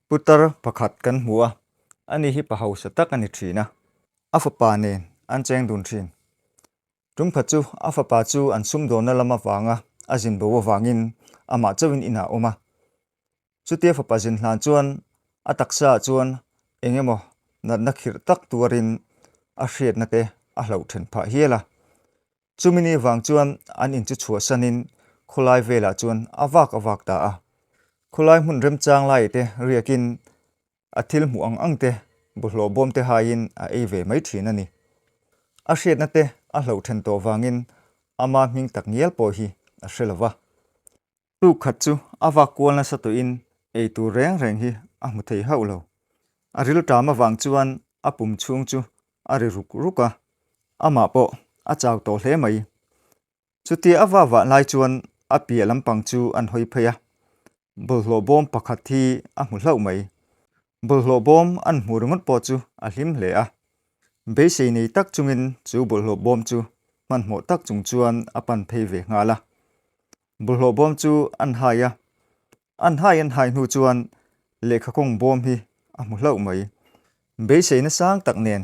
Putar pakhat kan hmu a, ani hi pa hausa tak a ni thin a. A fapa nen an cheng dun thin. Tumkhat chu a fapa chu an sumdawnna lam avanga a zin bo avangin amah chauhin inah a awm a. Chutia fapa zin hlan chuan a taksaah chuan eng emaw natna khirh tak tuarin a hriatna te a hlauh then phah hial a. Chumi ni vang chuan an in chu chhuahsanin khawlai velah chuan a vak a vak ta a. Khawlai hmun remchang lai te riakin a thil hmuh ang ang te bawlhhlawh bawm te haiin a ei ve mai thin a ni. A hriatna te a hloh then tawh vangin ama hming tak ngial pawh hi a hre lo va. Tuk khat chu a vak kual nasa tawhin ei tur reng reng hi a hmu thei hauh lo. A rilṭam avang chuan a pum chhung chu a ri ruk ruk a, amah pawh a chau tawh hle mai. Chutia a va vah lai chuan a piah lampang chu an hawi phei a, bawlhhlawh bawm pakhat hi a hmu hlauh mai. Bawlhhlawh bawm an hmuh ringawt pawh chu a hlim hle a. Beisei nei tak chungin chu bawlhhlawh bawm chu hmanhmawh tak chung chuan a pan phei ve nghal a. Bawlhhlawh bawm chu an hai a, an hai an hai hnu chuan lehkha kawng bawm hi a hmu hlauh mai. Beiseina sang tak nen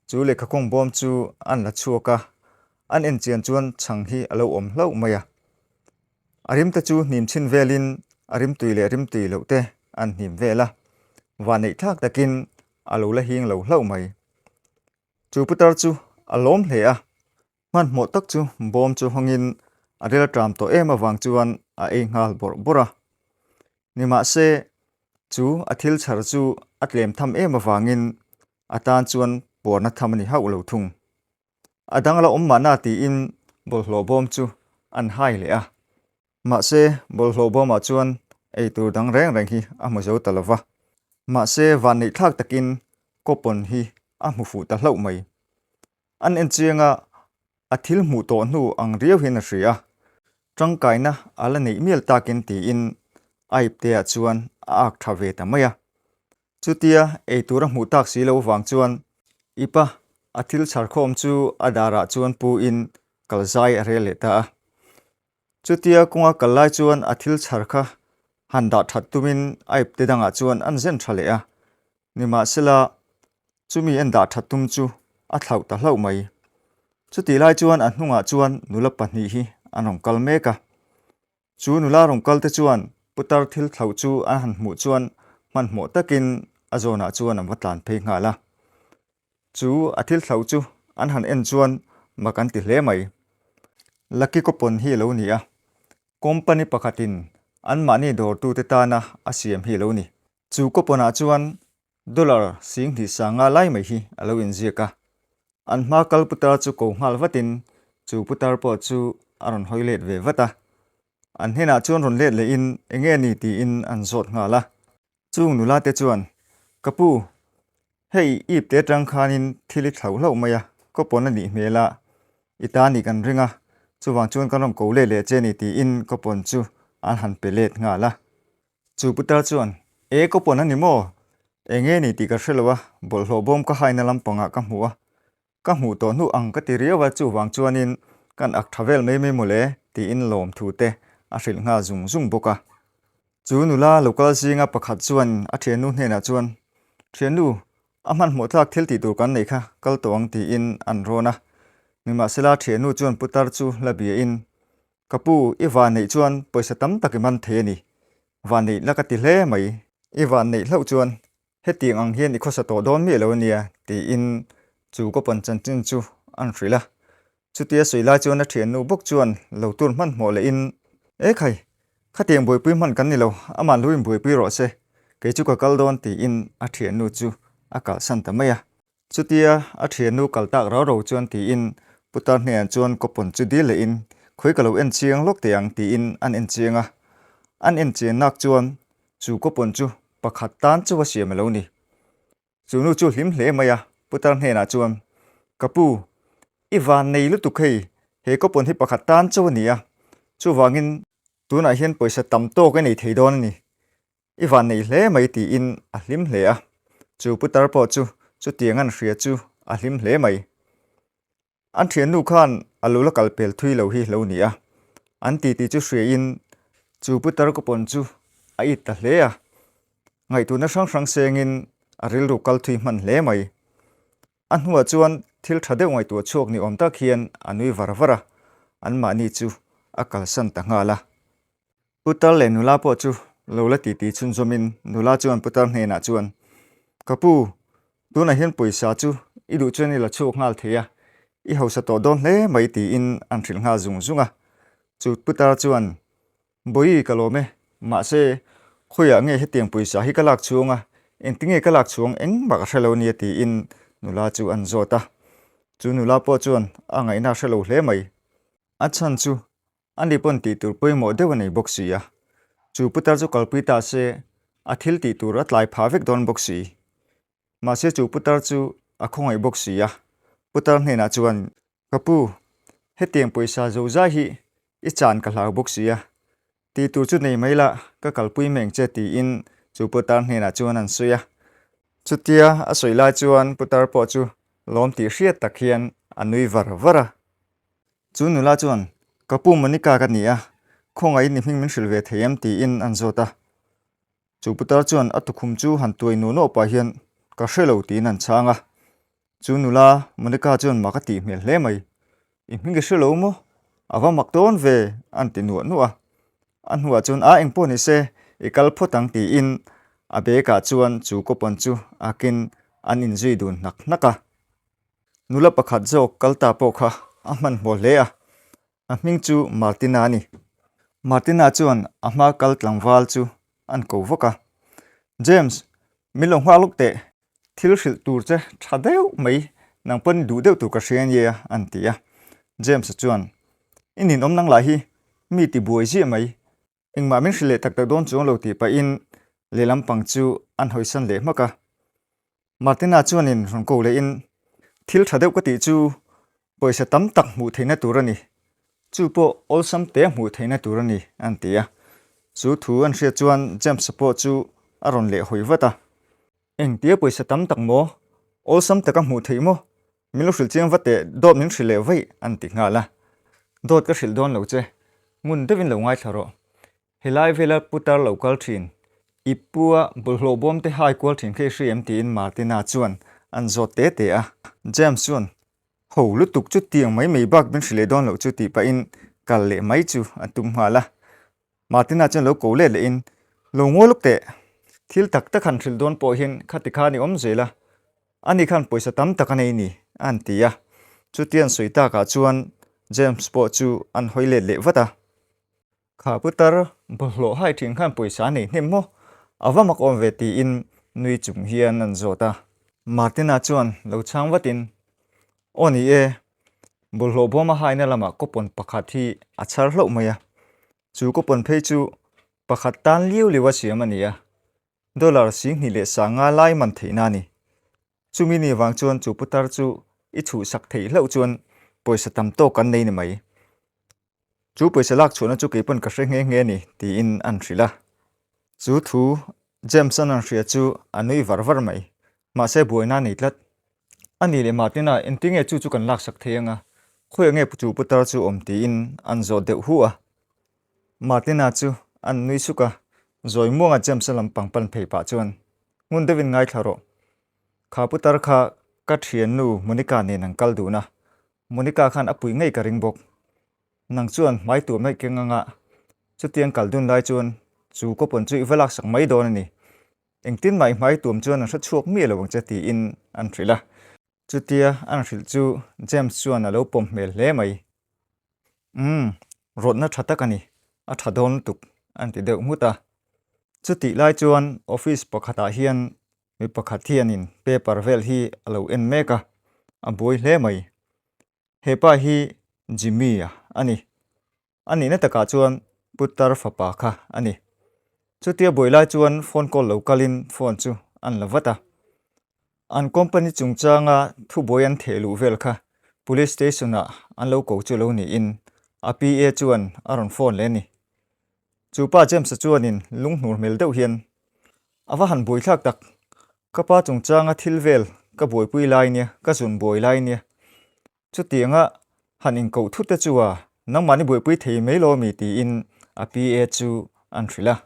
chu lehkha kawng bawm chu an la chhuak a, an en chian chuan chhang hi a lo awm hlauh mai a. A rim te chu hnim chhin velin a rim tui leh rim tui loh te an hnim vel a, vanneih thlak takin a lo la hing lo hlauh mai. Chu putar chu a lawm hle a, Hmanhmawh tak chu bawm chu hawngin a rel ṭam tawh em avang chuan a ei nghal bawrh bawrh a. Nimahse, chu a thil chhar chu a tlem tham em avangin a tan chuan puarna tham a ni hauh lo thung. A dang la awm mahna tiin bawlhhlawh bawm chu an hai leh a. Mahse, bawlhhlawh bawmah chuan ei tur dang reng reng hi a hmu zo ta lo va. Mahse, vanneih thlak takin coupon hi a hmu fuh ta hlauh mai. An en chiang a, a thil hmuh tawh hnu ang riau hian a hria a, tangkaina a la neih mial takin tiin a ipteah chuan a ak tha ve ta mai a. Chutia eitur a hmuh tak si lo vang chuan ipa a thil chhar khawm chu a darah chuan pu in kal zai a rel leh ta a. Chutia kawnga kal lai chuan a thil chhar kha han dah that tumin a ipte dangah chuan an zen tha leh a, Nimahsela, chumi en dah that tum chu a thlauh ta hlauh mai. Chutih lai chuan a hnungah chuan nula pahnih hi an rawn kal mek a. Chu nula rawn kal te chuan putar thil thlauh chu an han hmuh chuan hmanhmawh takin a zawnah chuan an va tlan phei nghal a. Chu a thil thlauh chu an han en chuan mak an ti hle mai. Lucky Coupon hi a lo ni a, company pakhatin anmahni dawrtute tana a siam hi a lo ni. Chu coupon-ah chuan dollar 20 sanga lai mai hi a lo inziak a. An hma kal putar chu ko nghal vatin chu putar pawh chu a rawn hawi let ve vat a. An hnenah chuan rawn let lehin eng nge ni tiin an zawt nghal a. Chung nula te chuan, Ka pu, hei ip te atang khanin thil i thlauh hlauh mai a, coupon a nih hmel a, i ta nih kan ring a, chuvang chuan kan rawn ko let leh che ni tiin coupon chu an han pe let nghal a. Chu putar chuan, E ka pawn a ni maw? Eng nge ni tih ka hre lo a, bawlhhlawh bawm ka haina lampangah ka hmu a. Ka hmuh tawh hnu ang ka ti riau a, chuvang chuanin kan ak tha vel mai mai mawle tiin lawmthu te a hrilh nghal zung zung bawk a. Chu nula local zinga pakhat chuan a thiannu hnenah chuan, Thiannu, a hmanhmawh tlak thil tih tur kan neih kha kal tawh ang tiin an rawn a. Nimahsela thiannu chuan putar chu la biain, Ka pu, i van neih chuan pawisa tam tak i man thei a ni. Van neih la ka ti hle mai. I van neih hlauh chuan hetiang ang hian i khawsa tawh dawn miah lo a nia, tiin chu coupon chanchin chu an hrilh a. Chutia sawi lai chuan a thiannu bawk chuan lo tur hmanhmawh lehin, E khai, khatiang buaipui hman kan ni lo, amah lu in buaipui rawh se, kei chu ka kal dawn, tiin a thiannu chu a kalhsan ta mai a. Chutia a thiannu kal tak rau rau chuan tiin putar hnenah chuan coupon chu dil lehin khawi ka lo en chiang lawk teh ang tiin an en chiang a. An en chian nak chuan chu coupon chu pakhat tan chauh a siam a lo ni. Chu nu chu hlim hle mai a, putar hnenah chuan, Ka pu, i van nei lutuk hei, he coupon hi pakhat tan chauh a ni a, chuvangin tunah hian pawisa tam tawk a nei thei dawn a ni. I van nei hle mai tiin a hlim hle a, chu putar pawh chu chutiang an hria chu a hlim hle mai. An thiannu khan a lo la kal pel thui lo hi lo ni a, an titi chu hriain chu putar coupon chu a it ta hle a. Ngaihtuahna hrang hrang sengin a rilru kal thui hman hle mai. A hnuah chuan thil tha deuh ngaihtuah chhuak ni awm tak hian a nui var var a, anmahni chu a kalsan ta nghal a. Putar leh nula pawh chu lo la titi chhunzawmin nula chuan putar hnenah chuan, Ka pu, tunah hian pawisa chu i duh chuan i la chhuak nghal thei a, i hausa tawh dawn hle mai tiin an hrilh nghal zung zung a. Chu putar chuan, Bawi ka lawm e, mahse khawiah nge hetiang pawisa hi ka lak chhuang a, engtinge ka lak chhuang engmah ka hre lo nia tiin nula chu an zawt a. Chu nula pawh chuan a ngaihna a hre lo hle mai. A chhan chu Ani pawn tih tur pawimawh deuh a nei bawk si a, chu putar chu kalpui ta se a thil tih tur a tlai phah vek dawn bawk si. Mahse chu putar chu a khawngaih bawk si a, putar hnenah chuan, Ka pu, hetiang pawisa zo zai hi i chan ka hlau bawk si a, tih tur chu nei mai la ka kalpui meng che tiin chu putar hnenah chuan an sawi a. Chutia a sawi lai chuan putar pawh chu lawm tih hriat tak hian a nui var var a. Chu nula chuan, Ka pu Monica ka ni a, khawngaihin i hming min hrilh ve thei em? tiin an zawt a. Chu putar chuan a tukhum chu han tuai nuah nuah pah hian, Ka hre lo tiin an chhang a. Chu nula Monica chuan mak a tih hmel hle mai. I hming i hre lo maw? A va mak dawn ve, an ti nuah nuah a. A hnuah chuan, A engpawh ni se, i kal phawt ang tiin a bag ah chuan chu coupon chu akin an inzui dun hnak hnak a. Nula pakhat zawk kal ta pawh kha a hmanhmawh hle a, a hming chu Martina a ni. Martina chuan a hma kal tlangval chu an ko vak a, James, min lo nghak lawk teh, thil hrilh tur che tha deuh mai, nang pawn i duh deuh tur ka hria ania an ti a. James-a chuan, I ninawm nang lah hi mi ti buai ziah mai, Engmah min hrilh leh tak tak dawn chuang lo tih pahin lehlam pang chu an hawisan leh hmak a. Martina chuanin rawn ko lehin, Thil tha deuh ka tih chu pawisa tam tak hmuh theihna tur a ni. Chu pawh awlsam te hmuh theihna tur a ni, an ti a. Chu thu an hriat chuan James-a pawh chu a rawn leh hawi vat a. Engtia pawisa tam tak maw? Awlsam taka hmuh theih maw? Min lo hrilh chiang va teh, dawt min hrilh leh vaih an ti nghal a. Dawt ka hrilh dawn lo che, ngun deuhin lo ngaithla rawh. Helai vela putar lo kal thin, i pua bawlhhlawh bawm te hai kual thin kha i hria em tiin Martina chuan an zawt te te a. James chuan, Ho lutuk chu tiang mai mai bak min hrilh leh dawn loh chu tih pahin kal leh mai chu a tum nghal a. Martina chuan lo ko let lehin, Lo ngawi lawk teh! Thil tak tak han hrilh dawn pawh hian khati khan i awm zel a, ani khan pawisa tam tak a nei ni, a han ti a. Chuti an sawi takah chuan James pawh chu an hawi let leh vat a. Kha putar bawlhhlawh hai thin khan pawisa a nei hnem maw? A va mak awm ve tiin nui chung hian an zawt a. Martina chuan lo chhang vatin, Aw ni e, bawlhhlawh bawm a haina lamah coupon pakhat hi a chhar hlauh mai a, chu coupon phei chu pakhat tan liau liau a siam a ni a, dollar 20 leh 50 lai man theihna a ni. Chumi ni vang chuan chu putar chu i chhuhsak theih hlauh chuan pawisa tam tawk kan nei ni mai. Chu pawisa lak chhuahna chu kei pawn ka hre nghe nghe a ni, tiin an hrilh a. Chu thu James-a'n an hria chu a nui var var mai. Mahse buaina a nei tlat. A ni leh Martina, engtinge chu chu kan laksak thei anga? Khawiah nge chu putar chu awm tiin an zawt deuh hu a. Martina chu an nui suk a, zawi muanga James-a lampang pan phei pah chuan, Ngun deuhin ngaithla rawh. Kha putar kha ka thiannu Monica nen an kal dun a, Monica khan a puih ngei ka ring bawk. Nang chuan hmai tur mai keng anga chutiang kal dun lai chuan chu coupon chu i va laksak mai dawn a ni. Engtin mah i hmai tuam chuan an hre chhuak miah lo ang che tiin an hrilh a. Chutia an hrilh chu James chuan a lo pawm hmel hle mai. Umm, rawtna tha tak a ni, a tha dawn lutuk an ti deuh nghut a. Chutih lai chuan office pakhatah hian Mi pakhat hianin paper vel hi a lo en mek a, a buai hle mai. He pa hi Jimmy-a a ni. A nihna takah chuan Putar fapa kha a ni. Chutia buai lai chuan phone call lo kalin phone chu an la vat a. An company chungchanga thubuai an theh luh vel kha police station-ah an lo ko chu lo niin a PA chuan a rawn phone leh a ni. Chu pa James-a chuanin lunghnur hmel deuh hian, A va han buaithlak tak, ka pa chungchanga thil vel ka buaipui lai nia, ka zun buai lai nia. Chutianga han inkoh thut te chu a, nangmahni buaipui thei mai lo ami tiin a PA chu an hrilh a.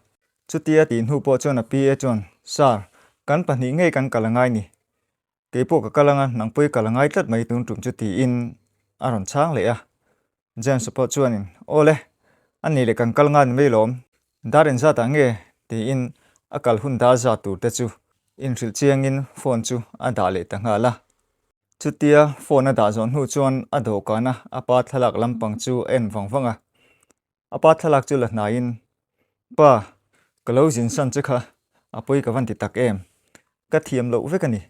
Chutia tih hnu pawh chuan a PA chuan, Sir, kan pahnih ngei kan kal a ngai ni. Kei pawh ka kal anga nang pawh i kal a ngai tlat mai tun tum chu tiin a rawn chhang leh a. James-a pawh chuanin, Aw le, a nih leh kan kal nga ni mai lawm, dar inzat ah nge? tiin a kal hun dar zat tur te chu inhrilh chiangin phone chu a dah leh ta nghal a. Chutia phone a dah zawh hnu chuan a dawhkana a pa thlalak lampang chu a en vang vang a. A pa thlalak chu la hnaiin, Pa, ka lo zin san che kha, a pawi ka van ti tak em? Ka thiam loh vek a ni.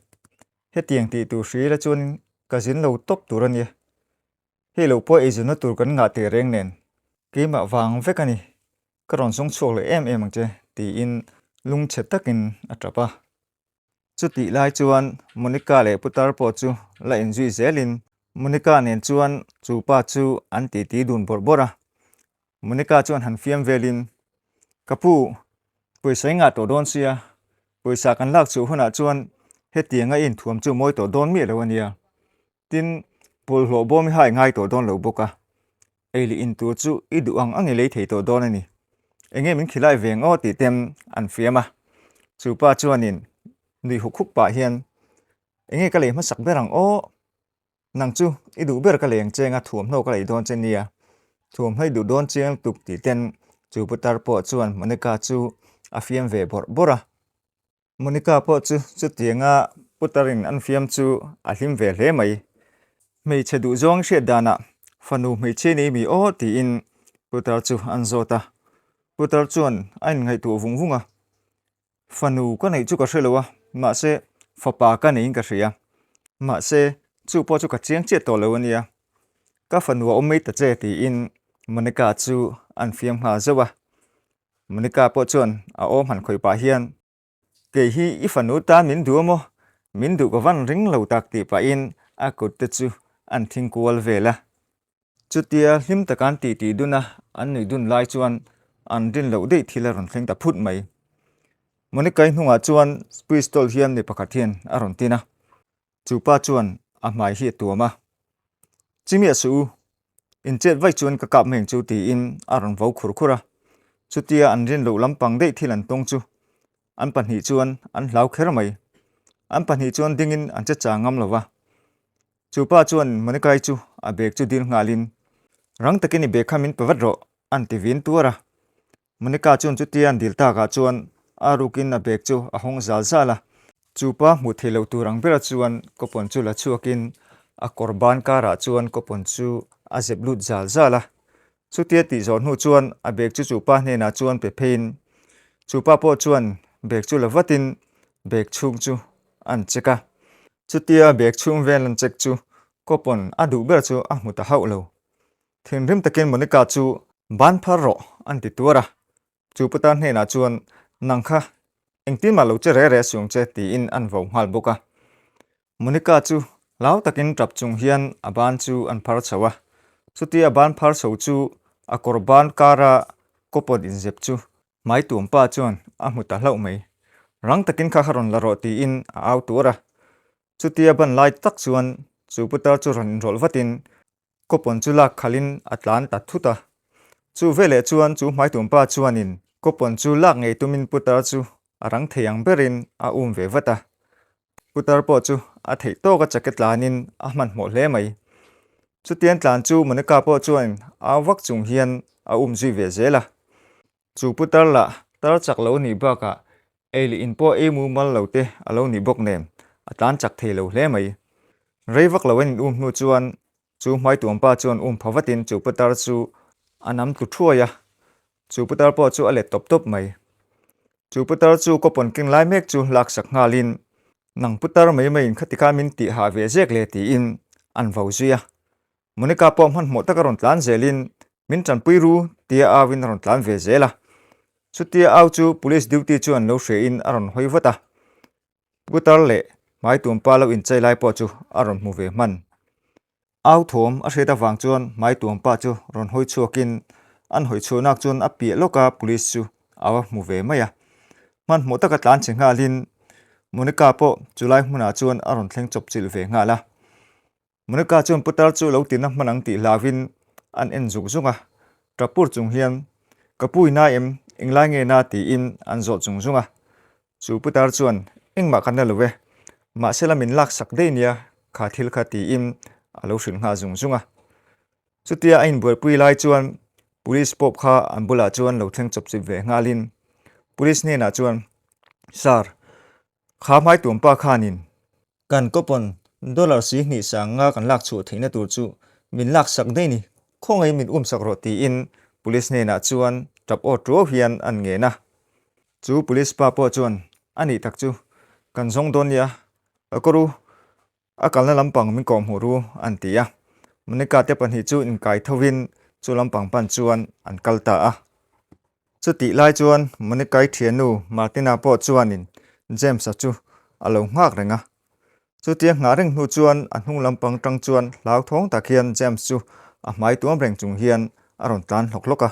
Hetiang tih tur hri la chuanin ka zin lo tawp tur a nia. Hei lo pawh eizawnna tur kan ngah teh reng nen, keimah vang vek a ni. Ka rawn zawng chhuak leh em em ang che, tiin lungchhe takin a tap a. Chutih lai chuan Monica leh Putar pawh chu la inzui zelin Monica nen chuan chu pa chu an titi dun bawrh bawrh a. Monica chuan han fiam velin, Ka pu, pawisa i ngah tawh dawn sia, pawisa kan lak chhuh hunah chuan hetianga i inthuam chu mawi tawh dawn miah lo a nia. Tin, bawlhhlawh bawm i hai ngai tawh dawn lo bawk a, ei leh in tur chu i duh ang ang i lei thei tawh dawn a ni. Enge min khilai ve ang aw tih tem an fiam a. Chu pa chuanin nui huk huk pah hian, Enge ka lei hmasak ber ang aw? Nang chu i duh ber ka lei ang che anga thuamhnaw ka lei dawn che nia. Thuamhnaw i duh dawn chiang lutuk tih ten chu putar pawh chuan Monica chu a fiam ve bawrh bawrh a. Monica pawh chu chutianga putarin an fiam chu a hlim ve hle mai. Hmeichhe duhzawng hriat danah fanu hmeichhia nei mi aw tiin putar chu an zawt a. Putar chuan a inngaihtuah vung vung a, Fanu ka neih chu ka hre lo a, mahse fapa ka neiin ka hria. Mahse chu pawh chu ka chiang chiah tawh lo a nia. Ka fanu a awm mai ta che tiin Monica chu an fiam nghal zauh a. Monica pawh chuan a awm han khawih pah hian, Kei hi i fanu tan min duh a maw? Min duh ka van ring lo tak tih pahin a kut te chu an thing kual vel a. Chutia hlim taka an titi dun a, an nuih dun lai chuan an rin loh daih thil a rawn thleng ta phut mai. Monica-i hnungah chuan pistol hian mi pakhat hian a rawn tin a. Chu pa chuan a hmai hi a tuam a, Chimiah suh u, in chet vaih chuan ka kap hmeng chu tiin a rawn vo khur khur a. Chutia an rin loh lampang daih thil an tawng chu an pahnih chuan an hlau kher mai. An pahnih chuan dingin an che chang ngam lo va. Chu pa chuan Monikai chu a bag chu dil nghalin, Rang takin i bag kha min pe vat rawh, an ti vin tuar a. Monica chuan chutia an dil takah chuan a rukin a bag chu a hawng zal zal a. Chu pa hmuh theih loh tur ang bera chuan coupon chu la chhuakin a kawr ban karah chuan coupon chu a zep lut zal zal a. Chutia tih zawh hnu chuan a bag chu chu pa hnenah chuan pe pheiin chu pa pawh chuan bag chu la vatin bag chhung chu an check a. Chutia bag chhung vel an check chu coupon a duh ber chu a hmu ta hauh lo. Thinrim takin Monica chu ban phar rawh an ti tuar a, chu putar hnenah chuan nang kha engtin mah lo che re re suang che tiin an vo nghal bawk a. Monica chu hlau takin tap chung hian a ban chu an phar chho a, chutia a ban phar chho chu a kawr ban kara kawpawn inzep chu hmai tuam pa chuan a hmu ta hlauh mai. Rang takin kha kha rawn la rawh tiin a au tuar a, chutia ban lai tak chuan chu putar chu rawn inrawlh vatin Coupon chu lak khalhin a tlan ta thut a. Chu veleh chuan chu hmaitumpa chuanin coupon chu lak ngei tumin putar chu a rang thei ang berin a um ve vat a. Putar pawh chu a theih tawka chake tlanin a hmanhmawh hle mai. Chutiang tlan chu Monica pawh chuan au vak chung hian a um zui ve zel a. Chu putar lah tar chak lo nih bakah ei leh in pawh ei mumal lo te a lo nih bawk nen a tlan chak thei lo hle mai. Rei vak lo an in um hnu chuan chu hmaituampa chuan um pha vatin chu putar chu a nam tlu thuai a, chu putar pawh chu a let tawp tawp mai. Chu putar chu kawpawn keng lai mek chu laksak nghalin nang putar mai maiin khati khan min tih hah ve zek le tiin an vo zui a. Monica pawh hmanhmawh taka rawn tlan zelin min tanpui ru tia auin a rawn tlan ve zel a. Chutia au chu police duty chuan lo hrein a rawn hawi vat a. Putar leh hmaitumpa lo inchei lai pawh chu a rawn hmu ve hman. Au thawm a hriat avang chuan hmaitumpa chu rawn hawi chhuakin an hawi chhuahnak chuan a piah lawka police chu a va hmu ve mai a. Hmanhmawh taka tlan chhe nghalin Monica pawh chulai hmunah chuan a rawn thleng chawpchilh ve nghal a. Monica chuan putar chu lo tina hman ang tih hlauvin an en zuk zuk a, tap pur chung hian, Ka pu i na em? Englai nge na? tiin an zawh chung zung a. Chu putar chuan, Engmah kan la lo e, mahsela min laksak daih nia kha thil kha tiin a lo hrilh nghal zung zung a. Chutia a inbuaipui lai chuan Police pawp kha an bulah chuan lo thleng chawp chip ve nghalin Police hnenah chuan, Sir, kha hmaituampa khanin Kan coupon dollar si hnih sang nga kan lak chhuah theihna tur chu min lak sak daih ni, khawngaihin min um sak rawh tiin police hnenah chuan tap aw tuau hian an ngen a. Chu police pa pawh chuan a nih tak chu kan zawng dawn nia, ka kawr u, a kalna lampang min kawh hmuh ru an ti a. Monica te pahnih chu inkai thovin chu lampang pan chuan an kal ta a. Chutih lai chuan Monica-i thiannu Martina pawh chuanin James-a chu a lo nghak reng a. Chutia nghah reng hnu chuan a hnung lampang tang chuan hlauthawng tak hian James chu a hmai tuam reng chung hian a rawn tlan hlawk hlawk a.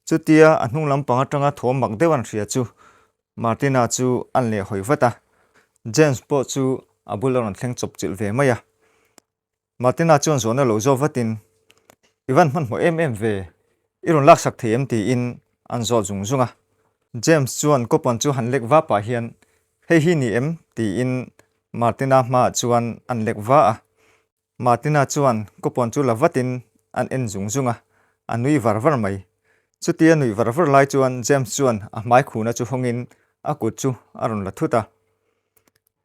Chutia a hnung lampang atanga thawm mak deuh an hria chu Martina chu an lehhawi vat a. James pawh chu a bul a rawn thleng chawp chilh ve mai a. Martina chuan zawhna lo zawk vatin, I van hmanhmawh em em ve, i rawn laksak thei em? tiin an zawt zung zung a. James chuan coupon chu han lek va pah hian, Hei hi ni em? tiin Martina hmaah chuan an lek va a. Martina chuan coupon chu la vatin an en zung zung a, a nui var var mai. Chutia nuih var var lai chuan James chuan a hmai khuhna chu hawngin a kut chu a rawn la thut a.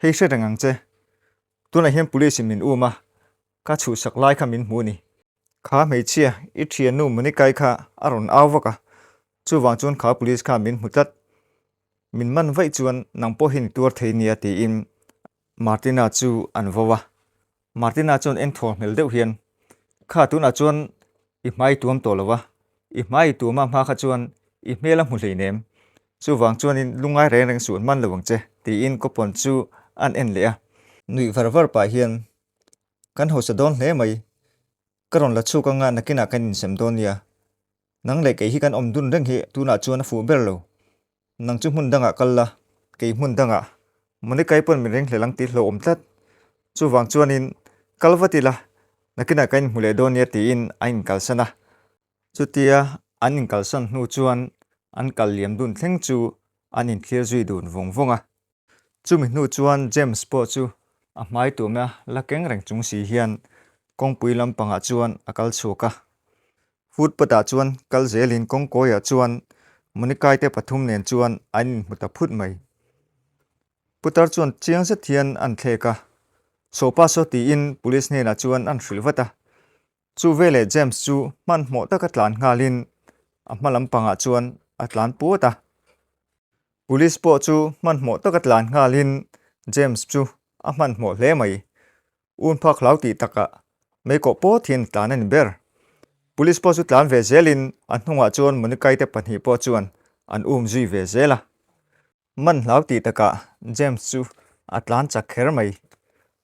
Hei hre reng ang che, Tunah hian police in min um a, ka chhuhsak lai kha min hmu ni. Kha hmeichhia, i thiannu Monica-i kha a rawn au vak a, chuvang chuan kha police kha min hmu tlat. Min man vaih chuan nang pawh hian i tuar thei nia tiin Martina chu an vo a. Martina chuan en thawl hmel deuh hian, Kha tunah chuan I hmai i tuam tawh lo a, i hmai i tuam a hma kha chuan i hmel a hmu hleinem. Chuvang chuanin lungngai reng reng suh an man lo ang che, tiin coupon chu an en leh a. Nuih var var pah hian, Kan hausa dawn hle mai, ka rawn la chhuk anga nakinah kan insem dawn nia. Nang leh kei hi kan awm dun reng hi tunah chuan a fuh ber lo. Nang chu hmun dangah kal la, kei hmun dangah. Monica-i pawn min ring hlel ang tih hlauhawm tlat. Chuvang chuanin, kal vat ila, nakinah kan inhmu leh dawn nia tiin a inkalsan a. Chutia an inkalsan hnu chuan an kal liam dun thleng chu an inthlir zui dun vawng vawng a. Chumi hnu chuan James pawh chu a hmai tumna la keng reng chung si hian kawngpui lampangah chuan a kal chhuak a. Footpath ah chuan kal zelin kawngkawiah chuan Monica-i te pathum nen chuan an inhmu ta phut mai. Putar chuan chiang zet hian an thlek a, Sawpa saw tiin police hnenah chuan an hrilh vat a. Chu veleh James chu hmanhmawh taka tlan nghalin a hma lampangah chuan a tlan puat a. Police pawh chu hmanhmawh taka tlan nghalin James chu a hmanhmawh hle mai. Un phak hlau tih takah mei kawh pawt hian tlan a ni ber. Police pawh chu tlan ve zelin a hnungah chuan Monica-i te pahnih pawh chuan an um zui ve zel a. Man hlau tih takah James chu a tlan chak kher mai.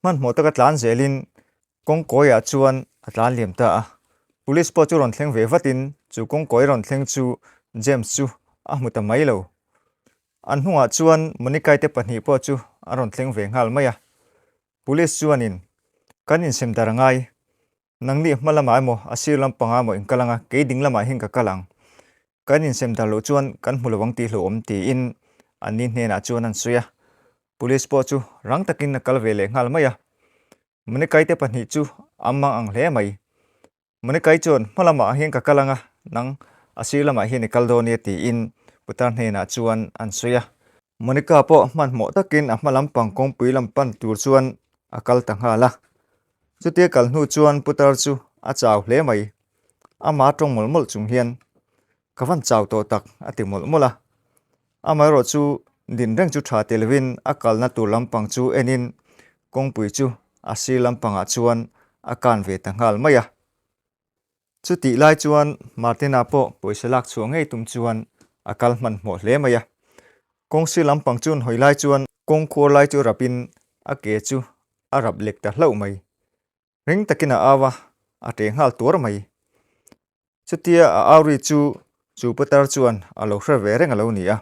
Hmanhmawh taka tlan zelin kawngkawiah chuan a tlan liam ta a. Police pawh chu rawn thleng ve vatin chu kawngkawi rawn thleng chu James chu a hmu ta mai lo. An hnungah chuan Monica-i te pahnih pawh chu a rawn thleng ve nghal mai a. Police chuanin, Kan insem dar a ngai. Nangni hma lamah emaw, a sir lampangah emaw in kal ang a, kei ding lamah hian ka kal ang. Kan insem dar loh chuan kan hmu lo ang tih hlauhawm tiin anni hnenah chuan an sawi a. Police pawh chu rang takin a kal ve leh nghal mai a. Monica-i te pahnih chu an mang ang hle mai. Monica-i chuan hma lamah hian ka kal ang a, nang a sir lamah hian i kal dawn nia tiin putar hnenah chuan an sawi a. Monica pawh hmanhmawh takin a hma lampang kawngpui lam pan tur chuan a kal ta nghal a. Chutia kal hnu chuan putar chu a chau hle mai. Ama tawng mawlh mawlh chung hian, Ka van chau tawh tak a ti mawlh mawlh a. Amaherawh chu din reng chu tha ti lovin a kalna tur lampang chu enin kawngpui chu a sir lampangah chuan a kan ve ta nghal mai a. Chutih lai chuan Martina pawh pawisa lak chhuah ngei tum chuan a kal hmanhmawh hle mai a. Kawng sir lampang chu an hawi lai chuan kawng khuar lai chu rapin a ke chu a rap lek ta hlauh mai. Ring takin a au a, a ṭe nghal tuar mai. Chutia a au ri chu chu putar chuan a lo hre ve reng a lo ni a.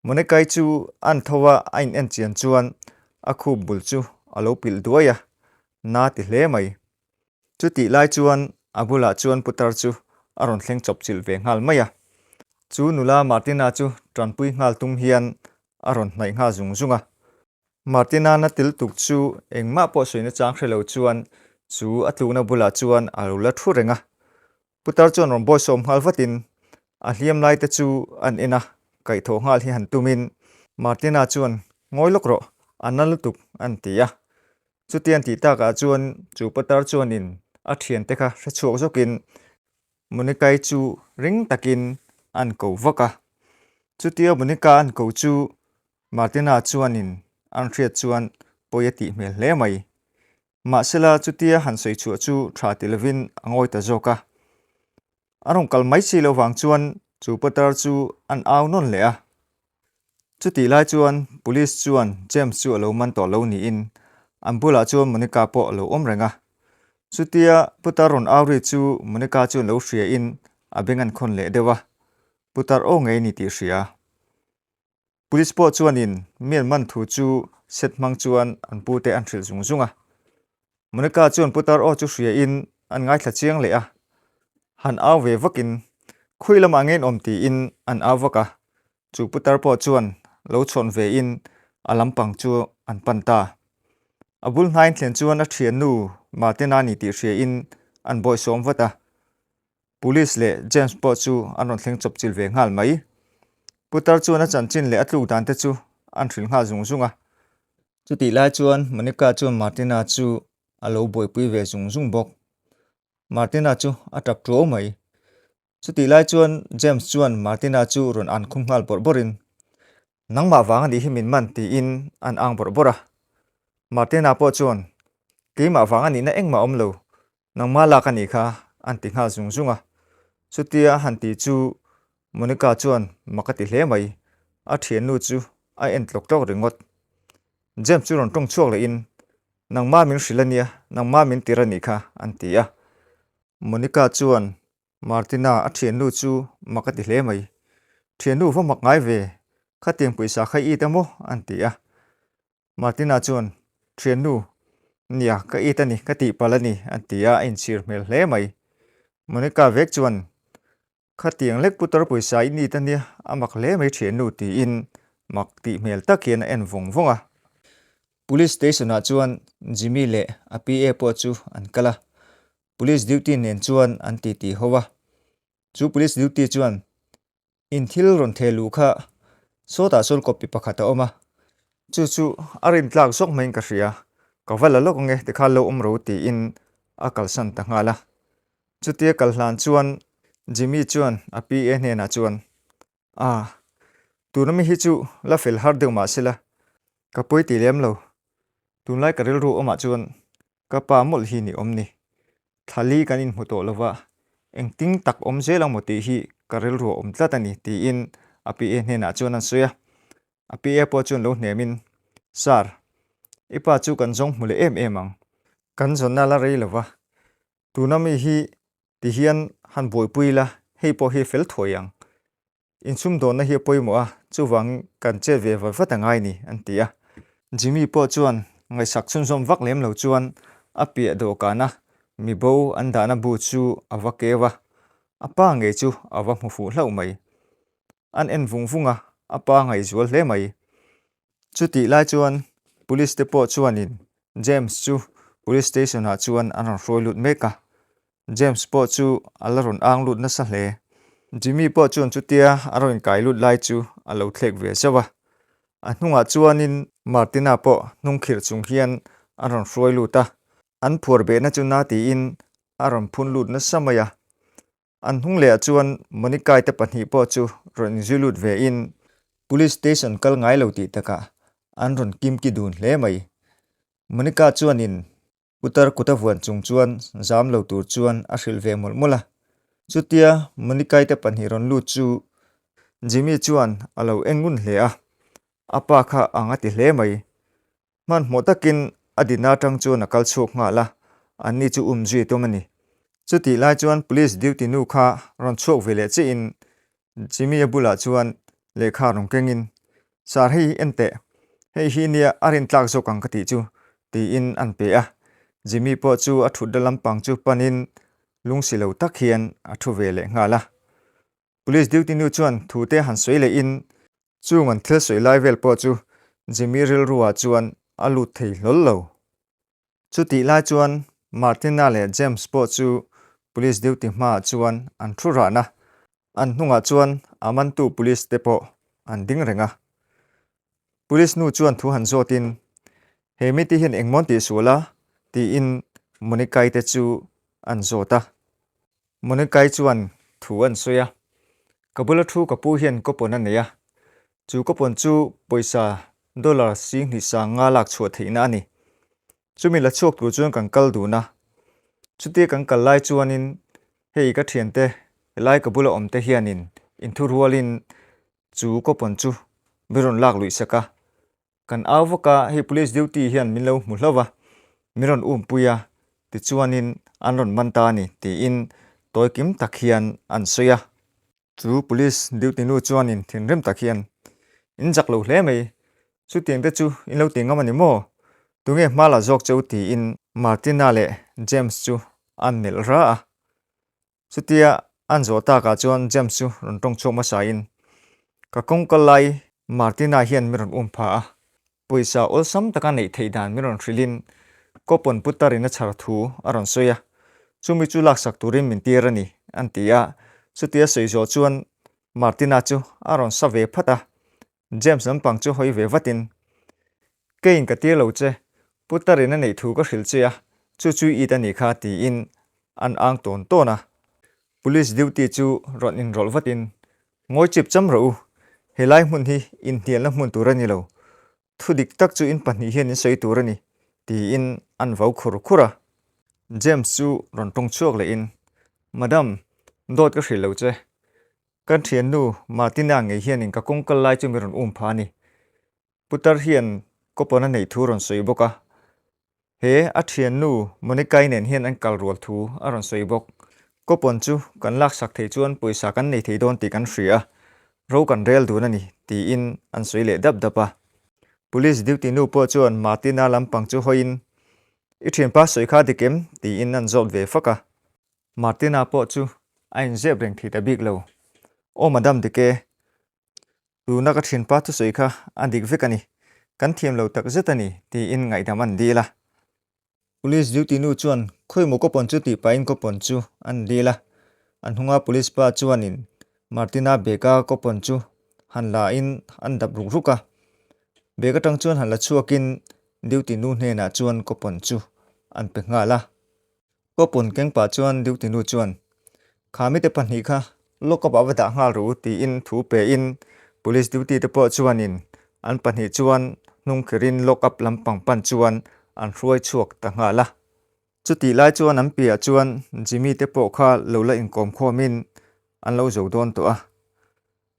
Monica-i chu an tho a, a in en chian chuan a khup bul chu a lo pilh duai a, na ti hle mai. Chutih lai chuan a bulah chuan putar chu a rawn thleng chawp chilh ve nghal mai a. Chu nula Martina chu tanpui nghal tum hian a rawn hnaih nghal zung zung a. Martina na til tuk chu engmah pawh sawi nachang hre lo chuan chu a tlukna bulah chuan a lo la thu reng a. Putar chuan rawn bawisawm nghal vatin a hliam lai te chu an en a, kaihthawh nghal hi han tumin Martina chuan ngawi lawk rawh, a na lutuk an ti a. Chutiang tih takah chuan chu putar chuanin a thiante kha hre chhuak zawkin Monica-i chu ring takin an ko vak a. Chutia Monica an ko chu Martina chuanin an hriat chuan pawi a tih hmel hle mai. Mahsela chutia han sawi chhuah chu tha ti lovin a ngawi ta zawk a. A rawn kal mai si loh vang chuan chu putar chu an au nawn leh a. Chutih lai chuan Police chuan James chu a lo man tawh lo niin an bulah chuan Monica pawh a lo awm reng a. Chutia putar rawn au ri chu Monica chuan lo hria in a beng an khawn leh deuh a, putar aw ngei ni tih hria. Police pawh chuanin mi an man thu chu set hmang chuan an pute an hrilh zung zung a. Monica chuan putar aw chu hria in an ngaithla chiang leh a, han au ve vakin khawi lamah nge in awm tiin an au vak a, chu putar pawh chuan lo chhawn ve in a lampang chu an pan ta. A bul hnaiin thlen chuan a thiannu Martina ni tih hria in an bawihsawm vat a. Police leh James pawh chu an rawn thleng chawp chil ve nghal mai. Putar chuan a chanchin leh a tluk dan te chu an hrilh nghal zung zung a. Chutih lai chuan Monica chuan Martina chu a lo buaipui ve zung zung bawk. Martina chu a tap tuau mai. Chutih lai chuan James chuan Martina chu rawn an khum nghal bawrh bawrhin, Nangmah vang a nih hi min man tiin an ang bawrh bawrh a. Martina pawh chuan, Keimah vang a nihna engmah a awm lo, Nangmah lak a nih kha an ti nghal zung zung a. Chutia a han ti chu Monica chuan mak a ti hle mai. A thiannu chu a en tlawk tlawk ringawt. James chu rawn tawng chhuak lehin, Nangmah min hrilh a nia, nangmah min tir a nih kha an ti a. Monica chuan Martina a thiannu chu mak a ti hle mai. Thiannu va mak ngai ve, khatiang pawisa kha i it a maw? an ti a. Martina chuan, Thiannu, nia, ka it a ni, ka tihpalh a ni, a ti a, a inchhir hmel hle mai. Monica vek chuan, Khatiang lek putar pawisa i nit a nia, a mak hle mai thiannu, tiin mak tih hmel tak hian a en vawng vawng a. Police station-ah chuan Jimmy leh a PA pawh chu an kal a, police duty nen chuan an titi ho a. Chu police duty chuan, In thil rawn theh luh kha sawtah sawn copy pakhat a awm a, chu chu a rin tlak zawk maiin ka hria, ka va la lawk ange tikhan lo awm ro tiin a kalsan ta nghal a. Chutia kal hlan chuan Jimmy chuan a PA hnenah chuan, Ah, tuna mi hi chu la fel har deuh mah sela, ka pawi ti lem lo, tunlai ka rilru awmah chuan Ka pa mawlh hi ni awm ni. Thlali kan inhmu tawh lova, engtin tak awm zel ang maw tih hi ka rilru a awm tlat a ni, tiin a PA hnenah chuan an sawi a. A PA pawh chuan lo hnemin, Sir, i pa chu kan zawng hmu leh em em ang. Kan zawnna la rei lova, tuna mi hi ti hian han buaipui ila, hei pawh hi fel thuai ang. Insumdawnna hi a pawimawh a, chuvang kan chet ve vat vat a ngai ni, an ti a. Jimmy pawh chuan ngaihsak chhunzawm vak lem lo chuan a piah dawhkana mibo an dahna bu chu a va keu a, a pa ngei chu a va hmu fuh hlauh mai. An en vung vung a, a pa ngaihzual hle mai. Chutih lai chuan Police te pawh chuanin James chu Police Station ah chuan an rawn hruai lut mek a, James pawh chu a la rawn ang lut nasa hle. Jimmy pawh chuan chutia a rawn inkai lut lai chu a lo thlek ve zauh a, a hnungah chuanin Martina pawh hnungkhirh chung hian a rawn hruai lut a, an phuar behna chu na tiin a rawn phun lut nasa mai a. An hnung lehah chuan Monica-i te pahnih pawh chu rawn inzui lut ve in Police station kal ngai lo tih takah an rawn kimki dun hle mai. Monica chuanin putar kut a vuan chung chuan zam lo tur chuan a hrilh ve mawlh mawlh a. Chutia Monica-i te pahnih rawn lut chu Jimmy chuan a lo en ngun hle a, a pa kha ang a ti hle mai. Hmanhmawh takin a dinna atang chuan a kal chhuak nghal a, anni chu um zui tum a ni. Chutih lai chuan police duty nu kha rawn chhuak ve leh chiahin Jimmy-a bulah chuan lehkha rawn kengin, Sir hei hi en teh, hei hi nia a rin tlak zawk ang ka tih chu, tiin an pe a. Jimmy pawh chu a thutna lampang chu panin lungsi lo tak hian a thu ve leh nghal a. Police duty nu chuan thute han sawi lehin. Chung an thil sawi lai vel pawh chu Jimmy rilruah chuan a lut thei hlawl lo. Chutih lai chuan Martina leh James pawh chu police duty hmaah chuan an thu rahna, an hnungah chuan a mantu police te pawh an ding reng a. Police nu chuan thu han zawtin, He mite hian engmawn tih sual a? tiin Monica-i te chu an zawt a. Monica-i chuan thu an sawi a, Ka bula thu ka pu hian coupon a nei a, chu coupon chu pawisa dollar 20 sanga lak chhuah theihna a ni. Chumi la chhuak tur chuan kan kal dun a, chutia kan kal lai chuanin hei ka thiante helai ka bula awmte hianin inthurualin chu coupon chu mi rawn lak luih sak a, Kan au vak a, hei police duty hian min lo hmu hlauh a, min rawn umpui a, tichuanin an rawn man ta a ni, tiin tawi kim tak hian an sawi a. Chu police duty nu chuanin thinrim tak hian, In zak lo hle mai, chutiang te chu in lo ti ngam a ni maw? Tunge hma la zawk che u tiin Martina leh James chu an melh ra a. Chutia an zawh takah chuan James chu rawn tawng chhuak hmasain, Ka kawng kal lai Martina hian min rawn um pha a, pawisa awlsam taka neih theih dan min rawn hrilhin coupon putarin a chhar thu a rawn sawi a, chumi chu laksak turin min tir a ni, an ti a. Chutia sawi zawh chuan Martina chu a rawn sa ve phat a, James lampang chu hawi ve vatin, Keiin ka tir lo che, Putarin a neih thu ka hrilh che a, chu chu it a nih kha tiin an ang tawn tawn a. Police duty chu rawn inrawlh vatin, Ngawi chip cham rawh u, helai hmun hi inhnialna hmun tur a ni lo, thu dik tak chu in pahnih hian in sawi tur a ni, tiin an vau khur khur a. James chu rawn tawng chhuak lehin, Madam, dawt ka hrilh lo che, Kan thiannu Martina ngei hianin ka kawng kal lai chu mi rawn um pha a ni. Putar hian coupon a neih thu rawn sawi bawk a. He a thiannu Monica-i nen hian an kal rual thu a rawn sawi bawk. Coupon chu kan laksak thei chuan pawisa kan nei thei dawn tih kan hria a, ro kan rel dun a ni, tiin an sawi leh dap dap a. Police duty nu pawh chuan Martina lampang chu hawiin, I thianpa sawi kha dik em? tiin an zawt ve fak a. Martina pawh chu a inzep reng thei ta bik lo. Aw Madam Dike, tuna ka thinpa thusawi kha a dik vek a ni, kan thiam lo tak zet a ni, tiin ngaihdam an dil a. Police duty nu chuan khawimaw coupon chu tih pahin coupon chu an dil a, an hnunga police pa chuanin Martina bag-a coupon chu han la in an dap ruk ruk a, bag atang chuan han la chhuakin duty nu hnenah chuan coupon chu an pe nghal a. Coupon keng pah chuan duty nu chuan, Kha mite pahnih kha lock up ah va dah nghal ru tiin thu pe in police duty te pawh chuanin an pahnih chuan hnung kherin lock up lampang pan chuan an hruai chhuak ta nghal a. Chutih lai chuan an piah chuan Jimmy te pawh kha lo la inkawm khawmin an lo zo dawn tawh a.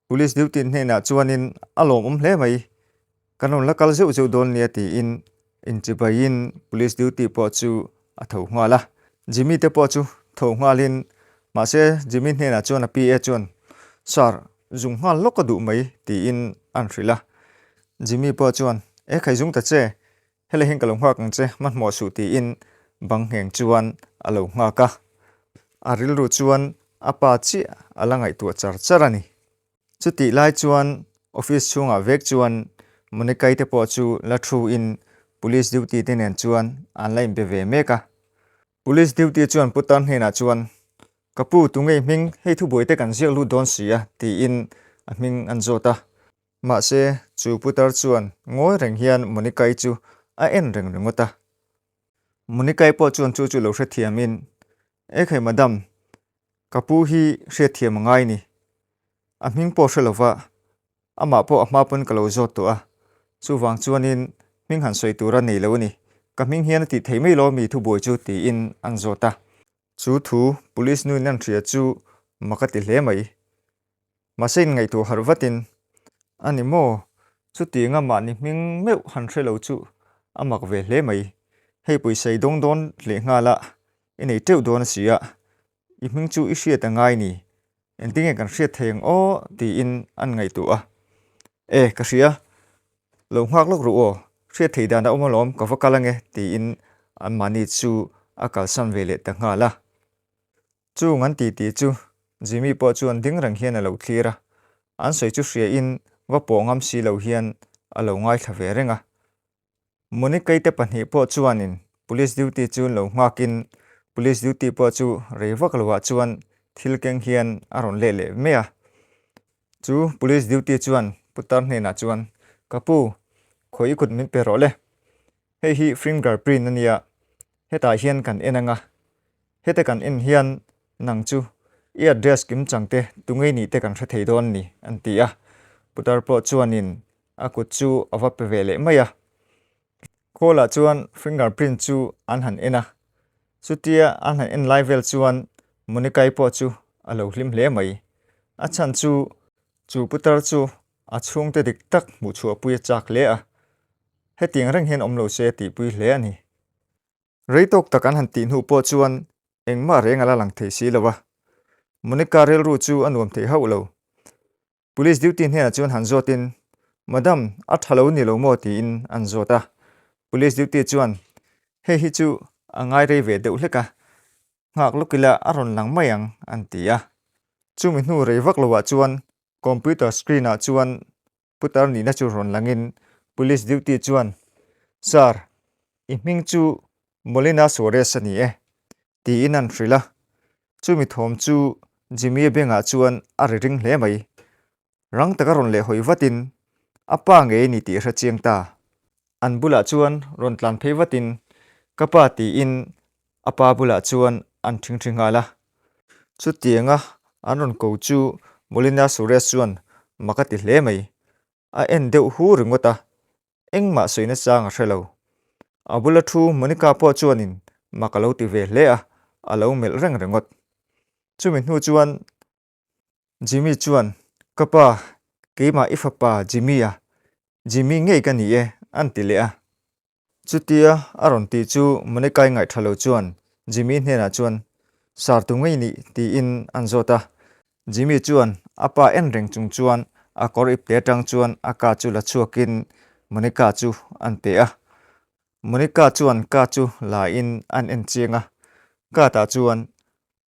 Police duty hnenah chuanin a lawmawm hle mai, kan rawn la kal zeuh zeuh dawn nia tiin inchibaiin police duty pawh chu a tho nghal a. Jimmy te pawh chu tho nghalin mahse Jimmy hnenah chuan a PA chuan Sir, zung nghal lawk ka duh mai tiin an hrilh a. Jimmy pawh chuan E khai zung ta che, helai hian ka lo nghak ang che hmanhmawh suh tiin bang ngheng chuan a lo nghak a. A rilru chuan a pa chiah a la ngaihtuah char char a ni. Chutih lai chuan office chhungah vek chuan Monica-i te pawh chu la thu in police duty te nen chuan an la inbe ve mek a. Police duty chuan putar hnenah chuan, Ka pu, tunge i hming? Hei thubuai te kan ziak lut dawn si a, tiin a hming an zawt a. Mahse, chu putar chuan ngawi reng hian Monica-i chu a en reng ringawt a. Monica-i pawh chuan chu chu lo hrethiamin, Ekhai madam, ka pu hi hriatthiam a ngai ni. A hming pawh hre lova, amah pawh a hma pawn ka lo zawt tawh a, chuvang chuanin hming han sawi tur a nei lo a ni. Ka hming hian a tih thei mai lo mi thubuai chu tiin an zawt a. Chu thu police nuin an hria chu mak a ti hle mai. Mahse inngaihtuah harh vatin, A ni maw? Chutianga mahni hming meuh han hre lo chu a mak ve hle mai. Hei pawisa i dawng dawn leh nghal a, i nei teuh dawn a si a, i hming chu i hriat a ngai ni. Engtinge kan hriat thei ang aw? tiin an ngaihtuah a. E, ka hria. Lo nghak lawk ru aw, hriat thei dan a awm alawm, ka va kal ange, tiin anmahni chu a kalsan ve leh ta nghal a. Chung an titi chu Jimmy pawh chuan ding reng hian a lo thlir a, an sawi chu hria in va pawh ngam si lo hian a lo ngaithla ve reng a. Monica-i te pahnih pawh chuanin police duty chu lo nghakin police duty pawh chu rei vak loah chuan thil keng hian a rawn leh leh mai a. Chu police duty chuan putar hnenah chuan, Ka pu, khawi i kut min pe rawh le. Hei hi finger print a nia, hetah hian kan en ang a, heta kan en hian nang chu i address kim chang te tungei nih te kan hre thei dawn a ni, an ti a. Putar pawh chuanin a kut chu a va pe ve leh mai a. Kawlah chuan finger print chu an han en a, chutia an han en lai vel chuan Monica-i pawh chu a lo hlim hle mai. A chhan chu chu putar chu a chhungte dik tak hmuh chhuahpui a chak hle a, hetiang reng hian awm lo se tihpui hle a ni. Rei tawk tak an han tih hnu pawh chuan engmah reng a la lang thei si lo a, Monica rilru chu a nuam thei hauh lo. Police duty hnenah chuan han zawtin, Madam, a tha lo ni lo maw? tiin an zawt a. Police duty chuan, Hei hi chu a ngai rei ve deuh hlek a, nghak lawk ila a rawn lang mai ang, an ti a. Chumi hnu rei vak loah chuan computer screen ah chuan putar nihna chu rawn langin police duty chuan, Sir, i hming chu Molina Suarez a ni e, tiin an hrilh a. Chumi thawm chu Jimmy-a bengah chuan a ri ring hle mai. Rang taka rawn lehhawi vatin a pa ngei a ni tih a hre chiang ta. An bulah chuan rawn tlan phei vatin ka pa tiin a pa bulah chuan an ṭhingṭhi nghal a. Chutianga an rawn ko chu Molina Suresh chuan mak a ti hle mai. A en deuh hu ringawt a, engmah sawi nachang a hre lo. A bula thu Monica pawh chuanin mak a lo ti ve hle a, a lo melh reng ringawt. Chumi hnu chuan Jimmy chuan, Ka pa, keimah i fapa Jimmy-a, Jimmy ngei ka ni e, an ti leh a. Chutia a rawn tih chu Monica-i ngaihṭha lo chuan Jimmy hnenah chuan, Sar tu ngei nih? tiin an zawt a. Jimmy chuan a pa en reng chung chuan a kawr ipte aṭang chuan a ka chu la chhuakin Monica chu an pe a. Monica chuan ka chu la in an en chiang a, ka tah chuan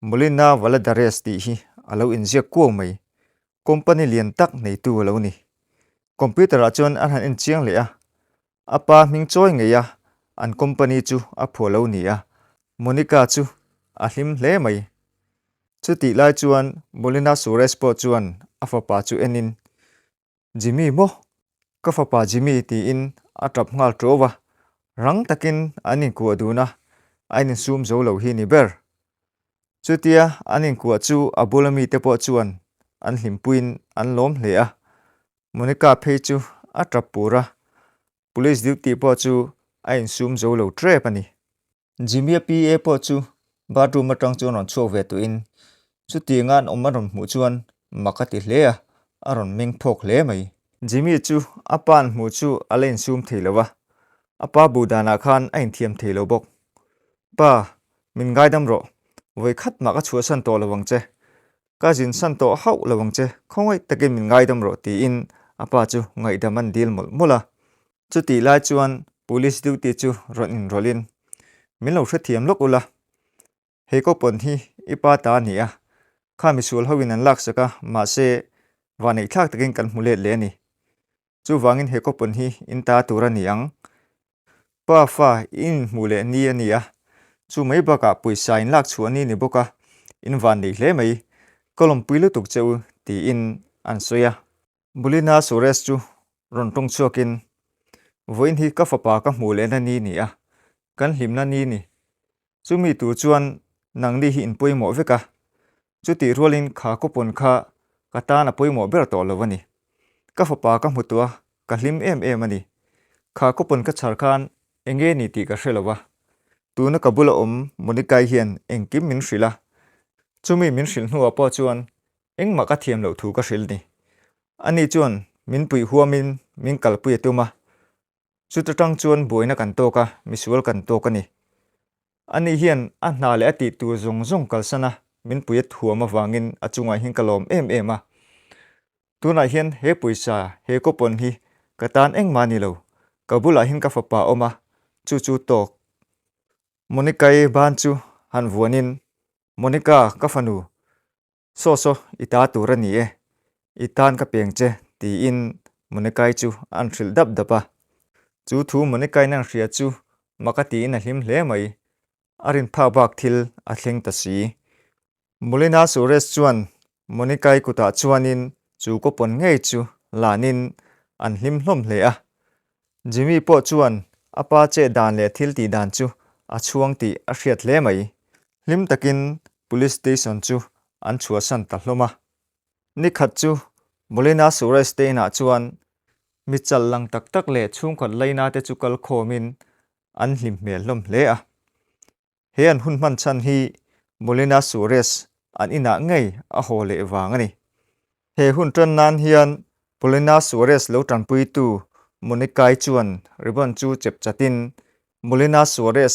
Molina Valadares tih hi a lo inziak kuau mai. Company lian tak neitu a lo ni. Computer ah chuan an han en chiang leh a, a pa hming chawi ngei a an company chu a phuah lo ni a, Monica chu a hlim hle mai. Chutih lai chuan Molina Suarez pawh chuan a fapa chu enin, Jimmy maw? Ka fapa Jimmy tiin a tap nghal ṭuau a, rang takin an inkuah dun a, a insum zo lo hi ni ber. Chutia an inkuah chu a bula mite pawh chuan an hlimpuiin an lawm hle a, Monica phei chu a tap pur a, police duty pawh chu a insum zo lo ṭep a ni. Jimmy-a PA pawh chu bathroom atang chuan rawn chhuak ve tuhin chutianga an awm a rawn hmuh chuan mak a ti hle a, a rawn meng phawk hle mai. Jimmy chu a pa an hmuh chu a la insum thei lo a, a pa bu danah khan a inthiam thei lo bawk. Pa, min ngaidam rawh, vawi khat mah ka chhuahsan tawh lo ang che. Ka zin san tawh hauh lo ang che, khawngaih takin min ngaidam rawh tiin a pa chu ngaihdam an dil mawlh mawlh a. Chutih lai chuan police duty chu rawn inrawlhin, Min lo hrethiam lawk ula, he coupon hi i pa ta a ni a, kha misual hoin an laksak a, mahse vaneihthlak takin kan hmu let leh a ni. Chuvangin he coupon hi in ta tur a ni ang. Pa fa i inhmuh leh ni a ni a, chu mai bakah pawisa in lak chhuah ni ni bawk a, in vannei hle mai, ka lawmpui lutuk che u, tiin an sawi a. Bulina Suresh chu rawn tawng chhuakin, Vawiin hi ka fapa ka hmuh lehna ni ni a, kan hlimna ni ni. Chumi tur chuan nangni hi in pawimawh vek a, chutih rualin kha coupon kha ka tan a pawimawh ber tawh lo a ni. Ka fapa ka hmu tawh a, ka hlim em em a ni. Kha coupon ka chhar khan enge ni tih ka hre lo a, tuna ka bula awm Monica-i hian engkim min hrilh a, chumi min hrilh hnuah pawh chuan Engmah ka thiam loh thu ka hrilh ni. Ani chuan min puih huamin min kalpui a tum a, chuta tang chuan buaina kan tawk a, misual kan tawk a ni. Ani hian a hna leh a tih tur zawng zawng kalsan a min pui a thuam avangin a chungah hian ka lawm em em a. Tunah hian he pawisa, he coupon hi ka tan engmah a ni lo, ka bulah hian ka fapa a awm a, chu chu tawk. Monica-i ban chu han vuanin, Monica, ka fanu, Saw saw, i ta tur a ni e, i tan ka peng che, tiin Monicai chu a hrilh dap dap a. Chu thu Monicai'n a hria chu mak a tiin a hlim hle mai. A rin phak bak thil a thleng ta si. Molina Suarez chuan Monicai kutah chuanin chu kawpawn ngei chu lanin an hlim hlawm hle a. Jimmy pawh chuan a pa chet dan leh thil tih dan chu a chhuang tih a hriat hle mai. Hlim takin Police Station chu an chhuahsan ta hlawm a. Ni khat chu Molina Suarez te inah chuan mi chal lang tak tak leh chhungkhat laina te chu kal khawmin an hlim hmel hlawm hle a. He an hun hman chhan hi Molina Suarez an inah ngei a haw leh vang a ni. He hun tan nan hian Molina Suarez lo tanpuitu Monicai chuan ribbon chu chep chatin Molina Suarez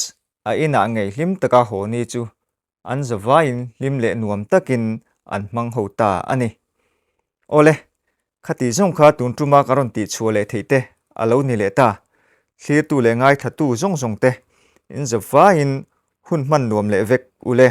a inah ngei hlim taka haw ni chu an zavaiin hlim leh nuam takin an hmang ho ta a ni. Awle, khati zawng kha tun tuma ka rawn tih chhuah leh theih te a lo ni leh ta. Thlirtu leh ngaithatu zawng zawng te in zavaiin hun hman nuam leh vek ule.